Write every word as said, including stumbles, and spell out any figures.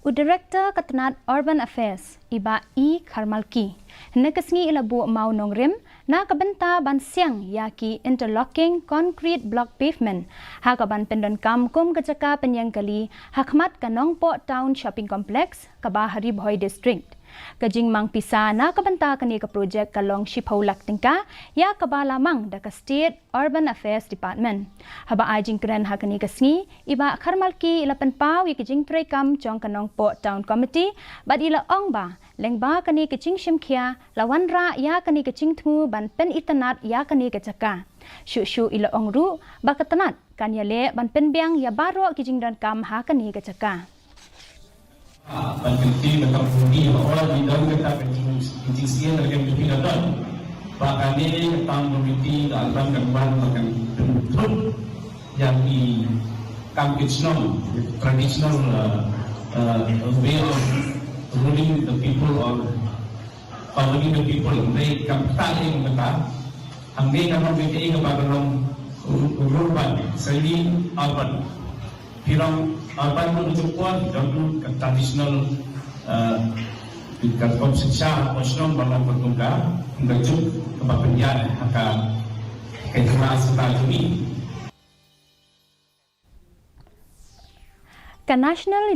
U Director ka tnat Urban Affairs, i Bah E Kharmalki, hynne ka sngi i la buh mawnongrim na ka bynta ban siang ïa ki interlocking concrete block pavement ha kaban pyndonkam kum ka jaka pynïeng kali ha khmat ka Nongpoh Town Shopping Complex kaba ha Ri Bhoi District. Ka jingmang pisa na ka bynta kane ka projek ka long shiphew lak tyngka ïa kaba la mang da ka State Urban Affairs Department. Haba ai jingkren ha kane ka sngi, i Bah Kharmalki i la pynpaw ïa ka jingtreikam jong ka Nongpoh Town Committee bad i la ong ba lyngba kane ka jingshimkhia la wanrah ïa kane ka jingthmu ban pynitynnad ïa kane ka jaka. Shuh shuh i la ong ruh ba ka tnat kan ïaleh ban pynbiang ïa baroh ki jingdonkam ha kane ka jaka. Ban kynti ba ka pudi ba ora di don kata ka jing jing sien da ka pudi da don. Ba ka ne ka tang komiti da ban kan ban ba kan pynthut yang i kam ki shnong traditional uh, uh, way of ruling the people or governing the people. Dei kam ta ing kata. Ang dei ka komiti ka ba ka long urban, semi urban. Phi long, uh, ban tu jumpa, phi don tu ka traditional, uh, ka konsepsi, konsepsi ba long bertungka, ka juk ka ba penjara, ka, ka jumpa serta juni. Ka National